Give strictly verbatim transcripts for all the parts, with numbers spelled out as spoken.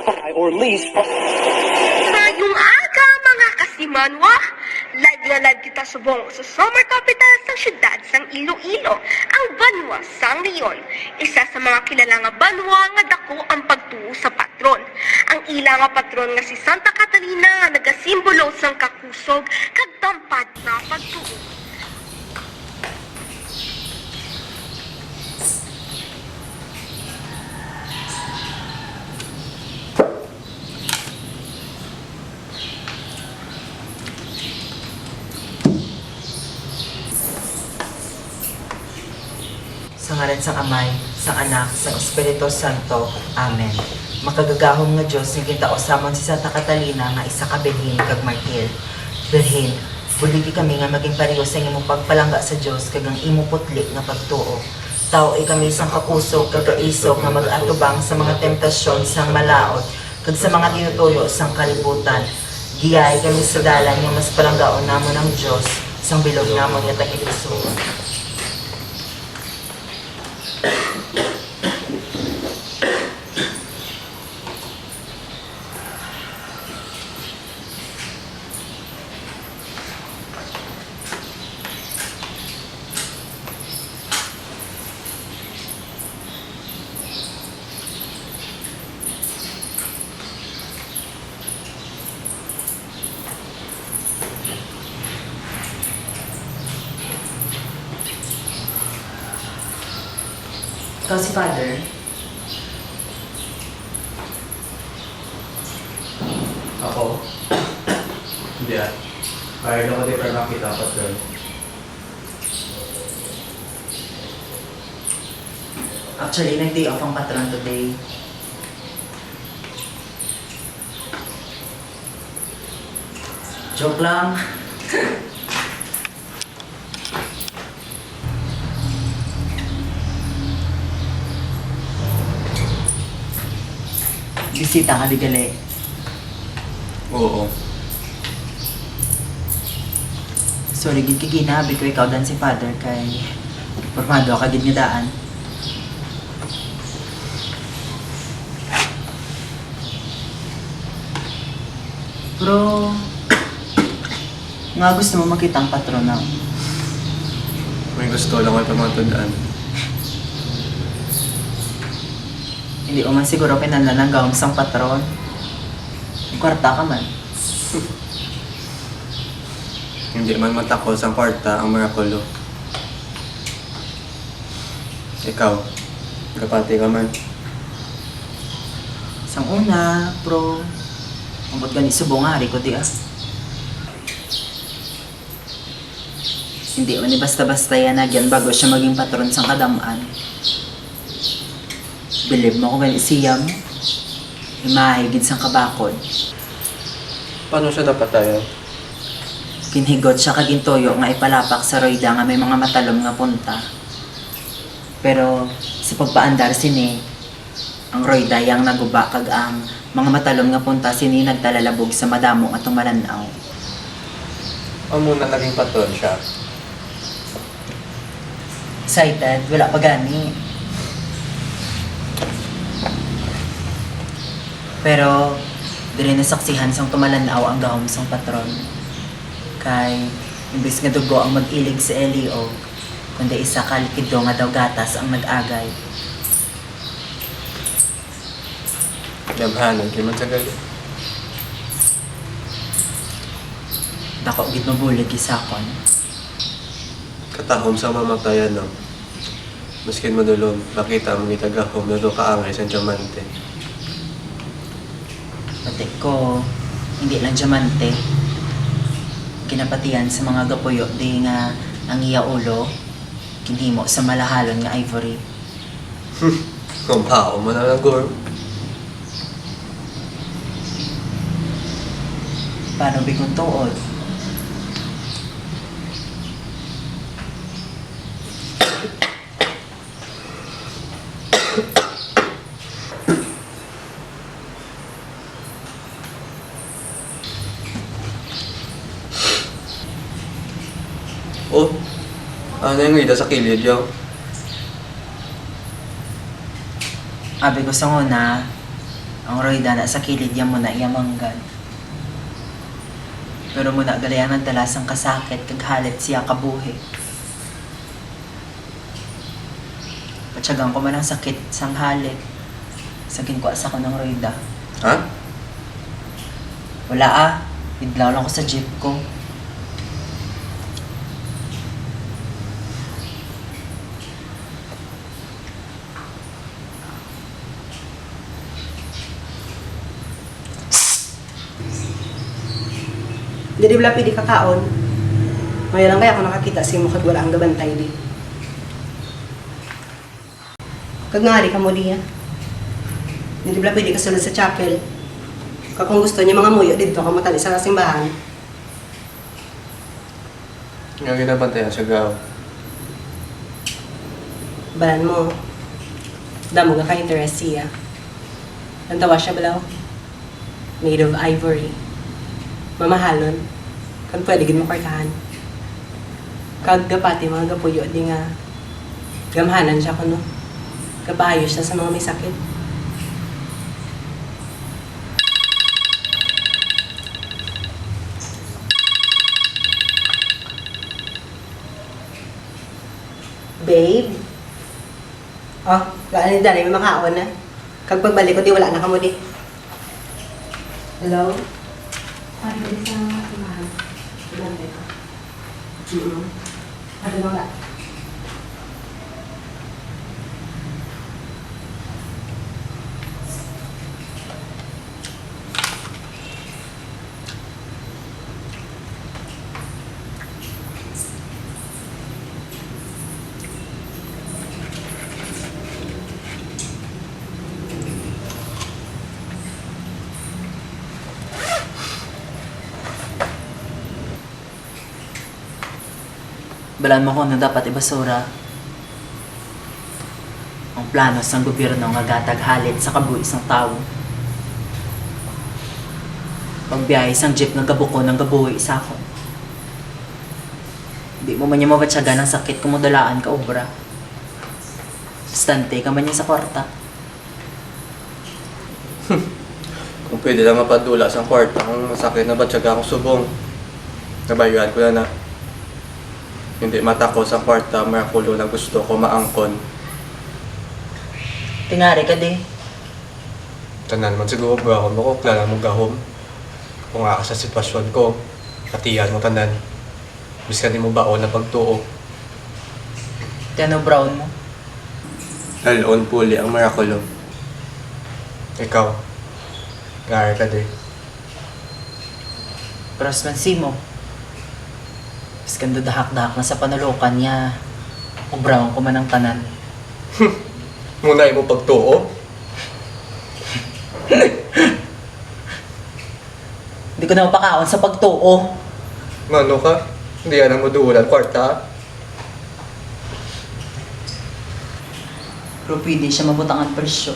Or lease. Mayong aga, mga kasimanwa! Live na live kita subong sa summer capital sang siyudad sang Iloilo, ang banwa sang Leon. Isa sa mga kilala nga banwa nga dako ang pagtuo sa patron. Ang ila nga patron nga si Santa Catalina nga nagasimbolo sang kakusog kag tampad nga pagtuo. Sa ngalan sang Amay, sang Anak, sang Espiritu Santo. Amen. Makagagahom nga Dios nga gintao samon si Santa Catalina nga isa ka birhen kag martir. Birhen, buligi kami nga maging pareho sang imong pagpalangga sa Dios kag ang imo putli nga pagtuo. Taw-i kami sang kakusog kag kaisog nga mag-atubang sa mga temptasyon sang malaut kag sa mga tinutuyo sang kalibutan. Giyahi kami sa dalan nga mas palanggaon namon ang Dios sang bilog namon nga tagipusoon. Ikaw si Father? Ako? Hindi ah. Tired ako, di pa nakita ang patron. Actually, nag-day off ang patron today. Joke lang. Bisita ka di gali? Oo. Sorry gid kay ginabi ko ikaw dan si Father kay pormado ka gid nga daan. Pero, nga gusto mo makita ang patron na? May gusto lang ako pamatud-an. Hindi mo man siguro kinahanglan ang gahom sang patron. May kwarta ka man. Hindi man matakos ang kwarta ang mirakulo. Ikaw, gapati ka man. Sang una, pero ambot gani subong nga ari ko di ah. Hindi man ni basta-basta yan agyan bago siya maging patron sang kadam-an. Bilib mo ko gani siya mo. Imahay gid sang kabakod. Paano siya napatayan? Ginhigot siya kag gintuyo nga ipalapak sa royda nga may mga matalom nga punta. Pero sa pagpaandar sini, ang royda yang naguba kag ang mga matalom nga punta sini nagtalalabog sa madamo nga tumalan-aw. Amo na naging patron siya. Excited? Wala pa gani. Pero diri nasaksihan sang tumalan-aw ang gahom sang patron. Kay imbis nga dugo ang mag-ilig sa L E O, kundi isa ka likido nga daw gatas ang nag-agay. Gamhanan kay man sa gali. Dako gid mabulig isakon. Katahom sa mamatayan, no? Maskin madulom, makita mo gitagahom na daw kaangay sang diamante. Pati ko, hindi lang diamante. Kinapatian sa mga gapuyo di nga ang iya ulo, ginhimo sa malahalon nga ivory. Kung bao mo na lang, Gor. Paano bikon tuod? Oh, ano yung ida sa kilid, yo? Abi ko sa una, Ang Royda na sa kilid ya mo na iya manggad. Pero mo na gali ang nagdala sang kasakit kag halit siya kabuhi. Patyagan ko man ang sakit sang halit sa ginkuha sa ko ng Royda. Ha? Wala, ah. Idlaw lang ko sa jeep ko. Diri bala pwede kakaon. Ngayon lang kaya ako nakakita sa imo kag wala ang gabantay di. Kag ngari ka mo diya. Diri bala pwede kasulod sa chapel. Kag kung gusto niya mga muyo didto ka mo tali sa simbahan. Nga ginabantayan sa gaw. Balan mo, damo nga ka-interest siya. Ang tawa siya balaw. Made of ivory. Mamahalon. Kag pwede gid makwartahan. Kag gapati mga gapuyo di nga gamhanan siya kuno. Gapaayo siya sa mga may sakit. Babe? Oh, wala ni Danay may makaon na. Kag pagbalik ko, di wala na kamo di. Hello? Pwede sa simbahan. Ilang ka? Mm. Ano ba nga? Balaan mo kung ano dapat ibasura. Ang plano sang gobyerno nga gatag halit sa kabuhi sang tawo. Pagbiyahe sang jeep nga gabukon ang gabuhi sa akon. Di mo man niya mabatyagan ang sakit kung modalaan ka obra. Bastante ka man niya sa kwarta. Kung pwede lang mapadula sang kwarta ang masakit na batyaga akong subong. Nabayuan ko na na. Hindi matakos ang kwarta, mirakulo na gusto ko maangkon. Tingari ka di. Tanan man siguro, bro, ako mo ko, klaro mo gahom. Kung aka sa sitwasyon ko, patiyan mo tanan. Biskan imo baon na pagtuo. Ti ano brown mo? Lalon puli ang mirakulo. Ikaw, gari ka di. Pras man si mo. Biskan do dahak-dahak na sa panulukan niya, ubrawan ko man ang tanan. Muna imo pagtuo? Di ko na mapakaon sa pagtuo. Mano ka? Hindi yan ang maduulan kwarta. Pero pwede siya mabutangan presyo.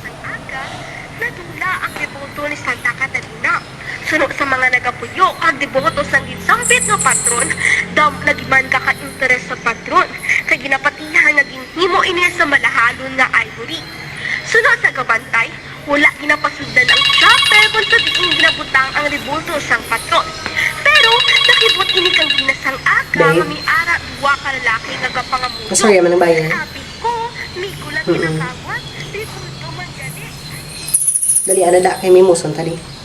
Sang aga, nadula ang deboto ni Santa Catalina. Suno sa mga nagapuyo kag deboto sang ginsambit nga patron, damo na gid man ka ka-interes sa patron, kay ginapatihan nga ginhimo ini sa malahalon nga ivory. Suno sa gabantay, wala ginapasugdan ang chapel kon sa diin ginabutang ang bulto sang patron. Pero nakibot ini kang ginasang-aga nga may ara duwa ka lalaki nga gapangamuyo. Sorry, man ang bayan. Abi ko, may gulat ginatawag, may bulto man gani. Dali, ana da, kay may muson tadi.